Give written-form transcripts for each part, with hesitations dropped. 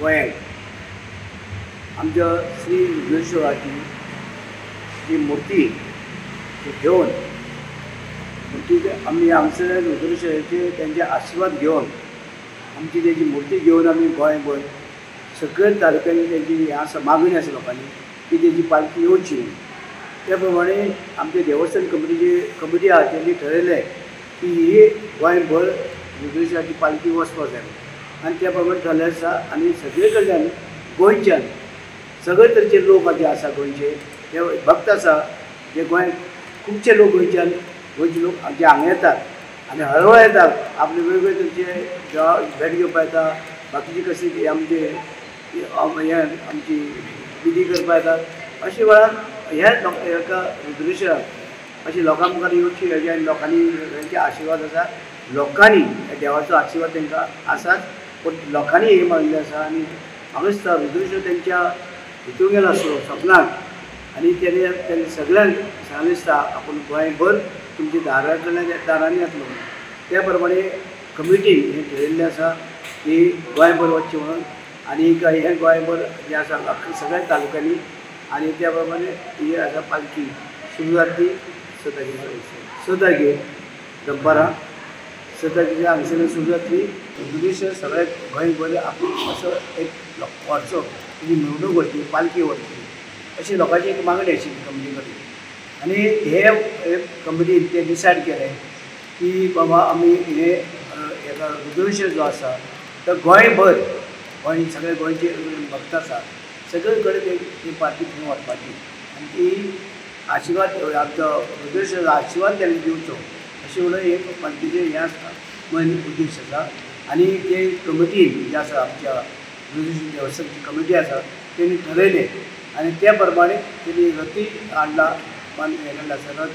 गोंयांत आमच्या श्री रुद्रेश्वराची जी मूर्ती घेवन मूर्ती आमी हांगसर रुद्रेश्वराचे तेंचे आशिर्वाद घेवन आमची तेजी मूर्ती घेवन आमी गोंयभर सगळे तालुक्यांनी तेंची हें आसा मागणी आसा लोकांनी की तेजी पालखी येवची. त्या प्रमाणे आमचे देवस्थान कमिटीची कमिटी आसा तेंणी ठरयलें की ही गोंयभर रुद्रेश्वराची पालखी वचपाक जाय आनी त्या प्रमाणे ठरलें आसा. आनी सगळे कडल्यान गोंयच्यान सगळे तरेचे लोक जे आसा गोंयचे ते भक्त आसा जे गोंय खुबशे लोक गोंयच्यान गोंयचे लोक जे हांगा येतात आनी हळूहळू येतात आपले वेगवेगळे तरेचे भेट घेवपाक येता, बाकीची कशी आमचे हे आमची विधी करपाक येतात. अशे वेळार ह्या एका रुद्रेश्वराक अशें लोकां मुखार येवची हेजे आनी लोकांनी तेंचे आशिर्वाद आसा, लोकांनी देवाचो आशिर्वाद तांकां आसाच, पूण लोकांनी हें मानिल्लें आसा. आनी हांगा दिसता रुद्रेश्वर तेंच्या हितून गेलो आसलो सपनान आनी तेणे तेणे सगळ्यांक सांगलें दिसता आपूण गोंयभर तुमच्या दारा कडल्यान दारांनी येतलो म्हणून. त्या प्रमाणे कमिटीन हें ठरयल्लें आसा की गोंयभर वचचें म्हणून आनी हें गोंयभर जें आसा सगळ्या तालुक्यांनी आनी त्या प्रमाणे ही आसा पालखी सुरू जातली 6 तारखेर 6 तारखेर दनपारां 6 तारखेर हांगसर सुरू जातली. रुद्रेश्वर सगळ्या गोंयभर आपूण असो एक व्हरचो, तेजी मिरवणूक व्हरची, पालखी व्हरची अशी लोकांची एक मागणी आशिल्ली कमिटी कडेन. आनी हे कमिटीन ते डिसायड केलें की बाबा आमी हे हेका रुद्रेश्वर जो आसा तो गोंयभर गोंय सगळे गोंयचे भक्त आसा सगळे कडेन ती पालखी थंय व्हरपाची आनी ती आशिर्वाद आमचो रुद्रेश्वराचो आशिर्वाद ताणें दिवचो अशें म्हणून एक पालखीचें हें आसता मेन उद्देश आसा. आनी ते कमिटीन जे आसा आमच्या रुद्रेश्वर देवस्थानची कमिटी आसा तेणी ठरयलें आनी त्या प्रमाणे तेणी रथी हाडला हें काडला आसा रथ,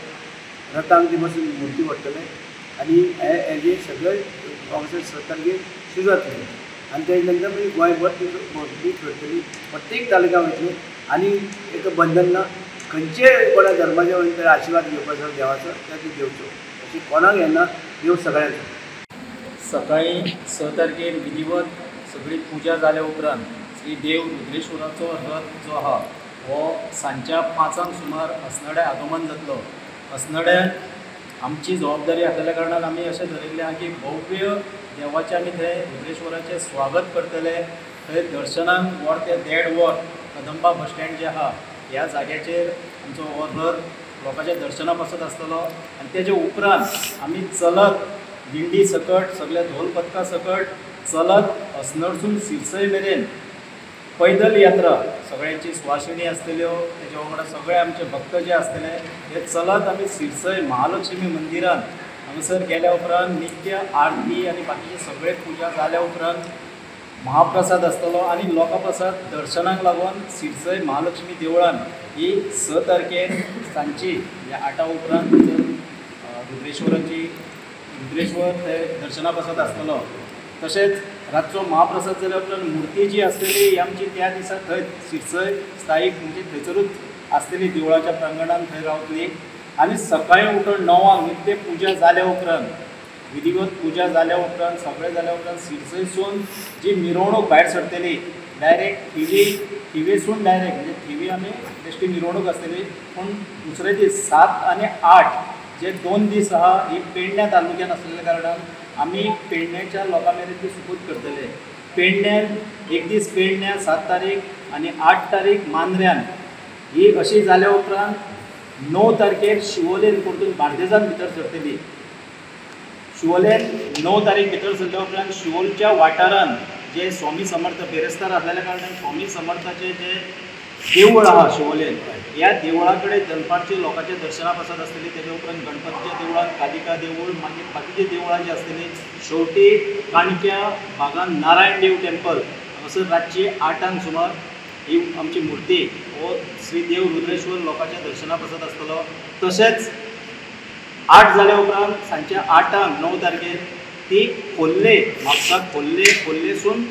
रथांक ती बसून मुर्ती व्हरतले आनी हेजे सगळे ऑगस्ट 7 तारखेर सुरू जातलें आनी तेजे नंतर मागीर गोंयभर ती मुर्ती फिरतली प्रत्येक तालुक्या वयतली. आनी एक बंधन ना खंयचेय कोणा धर्माचे आशिर्वाद घेवपाचो देवाचो ते घेवचो अशी कोणाक येना देव सगळ्यांचो. सकाळी 6 तारखेर विधिवत सगळी पुजा जाल्या उपरांत श्री देव रुद्रेश्वराचो रथ जो आहा हो सांजच्या 5 सुमार अस्नड्या आगमन जातलो. अस्नड्यान आमची जबाबदारी आसलेल्या कारणान आमी अशें धरिल्लें आहा की भव्य देवाचें आमी थंय रुद्रेश्वराचें स्वागत करतले. थंय दर्शनाक वर ते 1.5 वर कदंबा बस स्टँड जें आहा ह्या जाग्याचेर आमचो हो रथ लोकांच्या दर्शना पासत आसतलो. आनी तेजे उपरांत आमी चलत दिंडी सकट सगळ्या धोल पथका सकट चलत अस्नडसून सिरसय मेरेन पैदल यात्रा सगळ्यांची सुवासिणी आसतल्यो, तेज्या वांगडा सगळे आमचे भक्त जे आसतले हे चलत आमी सिरसय महालक्ष्मी मंदिरान हांगासर गेल्या उपरांत नित्य आरती आनी बाकीचे सगळे पुजा जाल्या उपरांत महाप्रसाद आसतलो आनी लोकां प्रसाद दर्शनाक लागून सिरसय महालक्ष्मी देवळान ही 6 तारखेर सांजची म्हणजे 8 उपरांत रुद्रेश्वराची रुद्रेश्वर ते दर्शना पासत आसतलो. तशेंच रातचो महाप्रसाद जाल्या उपरांत मुर्ती जी आसतली ही आमची त्या दिसा थंय सिरसय स्थायीक म्हणजे थंयसरूच आसतली देवळाच्या प्रांगणान थंय रावतली. आनी सकाळीं उठून 9 नित्य पुजा जाल्या उपरांत विधिवत पुजा जाल्या उपरांत सगळें जाल्या उपरांत सिरसयसून जी मिरवणूक भायर सरतली डायरेक्ट थिवी थिवेसून डायरेक्ट म्हणजे थिवी आमी बेश्टी मिरवणूक आसतली. पूण दुसरे दीस 7 आनी 8 जे 2 दीस आहा ही पेडण्या तालुक्यान आसलेल्या कारणान आमी पेडण्याच्या लोकां मेरेन ती सुपूत करतले. पेडण्यान एक दीस पेडण्या 7 तारीख आनी 8 तारीख मांद्र्यान ही अशी जाल्या उपरांत 9 तारखेर शिवोलेन परतून बार्देजान भितर सरतली. शिवोलेन 9 तारीख भितर सरल्या उपरांत शिवोलच्या वाठारान जे स्वामी समर्थ बेरेस्तार आसलेल्या कारणान स्वामी समर्थाचे जे देवूळ आहा शिवोलेन ह्या देवळा कडेन दनपारची लोकांच्या दर्शना पासत आसतली. तेजे उपरांत गणपतीच्या देवळान कालिका देवूळ मागीर बाकीची देवळां जी आसतली शेवटी काणक्या भागान नारायण देव टेम्पल हांगासर रातची 8 सुमार ही आमची मुर्ती हो श्री देव रुद्रेश्वर लोकांच्या दर्शना पासत आसतलो. तशेंच 8 जाल्या उपरांत सांजच्या 8 9 तारखेर ती खोल्ले म्हापसा खोल्ले खोल्लेसून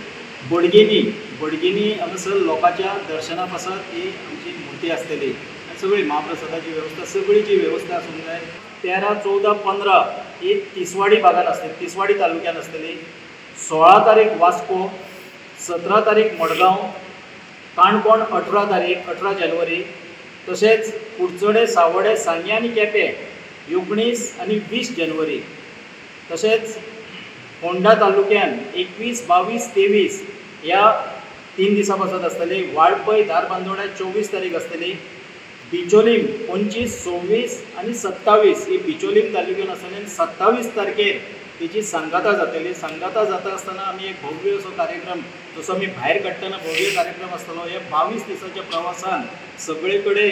बडगिनी बडगिनी हांगासर लोकांच्या दर्शना पासत ही आमची मुर्ती आसतली. आनी सगळी महाप्रसादाची वेवस्था सगळी जी वेवस्था आसूंक जाय. 13, 14, 15 ही तिसवाडी भागान आसतली, तिसवाडी तालुक्यान आसतली. 16 तारीख वास्को, 17 तारीख मडगांव, काणकोण 18 तारीख 18 जानेवारी, तशेंच कुडचडे, सावडे, सांगें आनी केपें 19 आनी 20 जानेवारी, तशेंच होंडा तालुक्यान 21, 22, 23 ह्या 3 दिसां पासत आसतली। वाळपय, धारबांदोड्या 24 तारीख आसतली। बिचोलीम 25, 26 आनी 27 ही बिचोलीम तालुक्यान आसतली आनी 27 तारखेर तेची सांगाता जातली। सांगाता जाता आसतना आमी एक भव्य असो कार्यक्रम जसो आमी भायर काडटना भव्य कार्यक्रम आसतलो। ह्या 22 दिसाच्या प्रवासान सगळे कडेन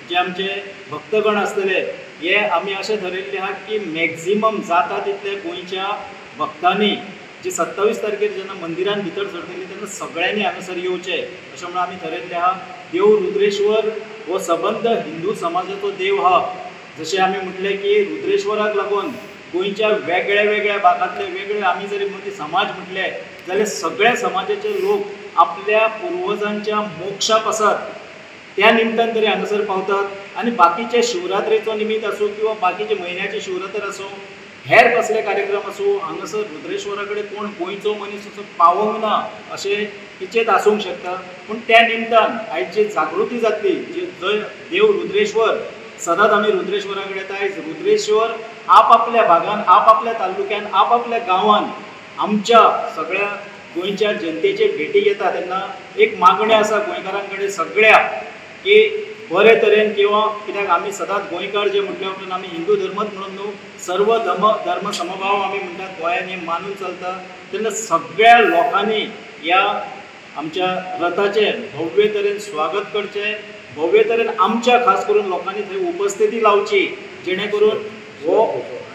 जे आमचे भक्तगण आसतले हे आमी अशें थरयल्लें आहा की मॅक्झिमम जाता तितले गोंयच्या भक्तांनी जे 27 तारखेर जेन्ना मंदिरान भितर सरतली तेन्ना सगळ्यांनी हांगासर येवचें अशें म्हणून आमी थरयल्लें आहा। देव रुद्रेश्वर हो सबंद हिंदू समाजाचो देव आहा। जशें आमी म्हटलें की रुद्रेश्वराक लागून गोंयच्या वेगळ्या वेगळ्या भागांतले वेगळे आमी जरी मदीं समाज म्हटले जाल्यार सगळ्या समाजाचे लोक आपल्या पुर्वजांच्या मोक्षा पासत त्या निमतान तरी हांगासर पावतात आनी बाकीचे शिवरात्रेचो निमित्त आसूं किंवा बाकीचे म्हयन्याची शिवरात्र आसूं, हेर कसले कार्यक्रम आसूं, हांगासर रुद्रेश्वरा कडेन कोण गोंयचो मनीस असो पावोंक ना अशें किचेत आसूंक शकता, पूण त्या निमतान आयज जी जागृती जातली जी जंय देव रुद्रेश्वर सदांच आमी रुद्रेश्वरा कडेन येता, आयज रुद्रेश्वर आपआपल्या भागान, आपआपल्या तालुक्यान, आपआपल्या गांवान आमच्या सगळ्या गोंयच्या जनतेचे भेटीक येता तेन्ना एक मागणें आसा गोंयकारां कडेन सगळ्या की बरे तरेन किंवा कित्याक आमी सदांच गोंयकार जे म्हटल्या उपरांत आमी हिंदू धर्मच म्हणून न्हू, सर्व धर्म धर्म समभाव आमी म्हणटात गोंयांनी मानून चलता, तेन्ना सगळ्या लोकांनी ह्या आमच्या रथाचें भव्य तरेन स्वागत करचें, भव्य तरेन आमच्या खास करून लोकांनी थंय उपस्थिती लावची जेणे करून हो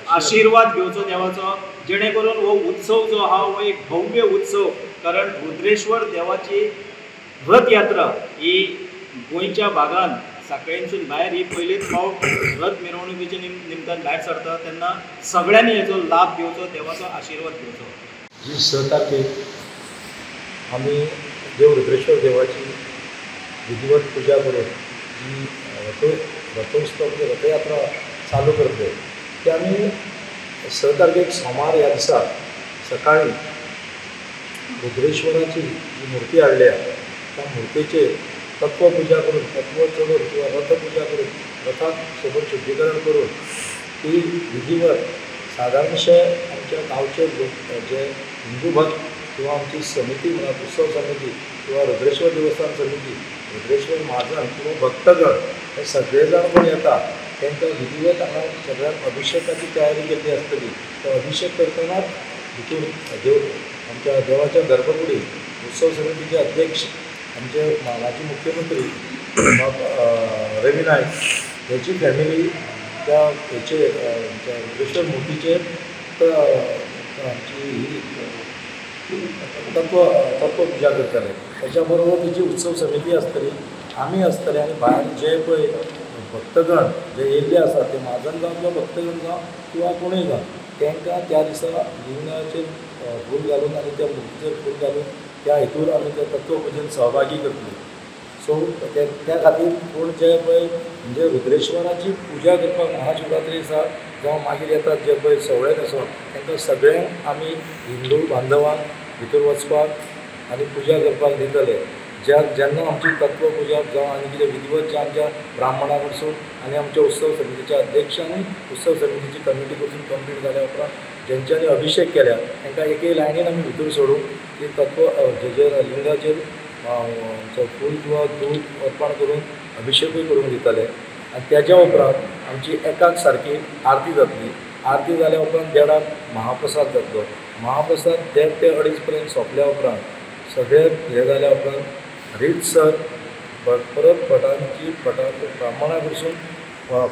आशिर्वाद घेवचो देवाचो, जेणे करून हो उत्सव जो आहा हो एक भव्य उत्सव, कारण रुद्रेश्वर देवाची रथयात्रा ही गोंयच्या भागान साखळेंसून भायर ही पयलीच फावट रथ मिरवणुकीच्या निमतान भायर सरता तेन्ना सगळ्यांनी हेचो लाभ घेवचो, देवाचो आशिर्वाद घेवचो। जी 6 तारखेक आमी देव रुद्रेश्वर देवाची विधिवत पुजा करून जी रथोत्सव म्हणजे रथयात्रा चालू करतले ती आमी 6 तारखेक सोमार ह्या दिसा सकाळी रुद्रेश्वराची जी मूर्ती हाडल्या त्या मूर्तीचेर तत्व पुजा करून, तत्व चडोवन किंवा रथ पुजा करून रथाक सोबत शुद्धीकरण करून ती विधिवत सादारणशे आमच्या गांवचे लोक जे हिंदू भक्त किंवा आमची समिती म्हणा उत्सव समिती किंवा रुद्रेश्वर देवस्थान समिती, रुद्रेश्वर महाजन किंवा भक्तगण हे सगळे जाण कोण येता तांकां विधिवत हांगा सगळ्यांक अभिशेकाची तयारी केल्ली आसतली। तो अभिशेक करतनाच भितूर देव आमच्या देवाच्या गर्भकुडीत उत्सव समितीचे अध्यक्ष आमचे माजी मुख्यमंत्री रवी नायक हेची फॅमिली त्या हेचे आमच्या रुद्रेश्वर मूर्तीचेर आमची ही तत्व तत्व पुजा करतले। त्याच्या बरोबर तेची उत्सव समिती आसतली, आमी आसतले आनी भायर जे पळय भक्तगण जे येयल्ले आसा ते म्हाजन जावं किंवा भक्तगण जावं किंवा कोणूय जावं तांकां त्या दिसा लिंगाचेर फूल घालून आनी त्या मूर्तीचेर फूल घालून त्या हेतूर आमी त्या तत्वपुजेन सहभागी करतले। सो त्या खातीर कोण जे पळय म्हणजे रुद्रेश्वराची पुजा करपाक महाशिवरात्री दिसा जावं मागीर येतात जे पळय सवळेक आसा तांकां सगळ्यांक आमी हिंदू बांधवांक भितर वचपाक आनी पुजा करपाक दितले। ज्या जेन्ना आमची तत्वपुजा जावं आनी कितें विधिवत जे आमच्या ब्राह्मणा कडसून आनी आमच्या उत्सव समितीच्या अध्यक्षांनी उत्सव समितीची कमिटी कडसून कंप्लीट जाल्या उपरांत जेंच्यांनी अभिशेक केल्या तांकां एके लायनीन आमी भितर सोडून ती तत्व जेचेर लिंगाचेर आमचो फूल किंवा दूद अर्पण करून अभिशेकूय करूंक दितले आनी तेज्या उपरांत आमची एकाक सारकी आरती जातली। आरती जाल्या उपरांत देडाक महाप्रसाद जातलो। महाप्रसाद 1.5 ते 2.5 पर्यंत सोंपल्या उपरांत सगळे हें जाल्या उपरांत रीतसर परत भटांची भटा ब्राह्मणा कडसून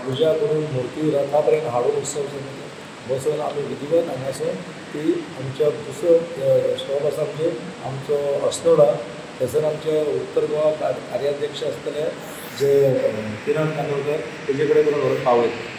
पुजा करून मूर्ती रथा पर्यंत हाडून उत्सव समिती बसोवन आमी विधिवत हांगासर ती आमच्या दुसरो स्टॉप आसा म्हणजे आमचो अस्नोडा, थंयसर आमचे उत्तर गोवा कार्याध्यक्ष आसतले जे किरण कांदोळकर तेजे कडेन करून व्हरून पावयतले।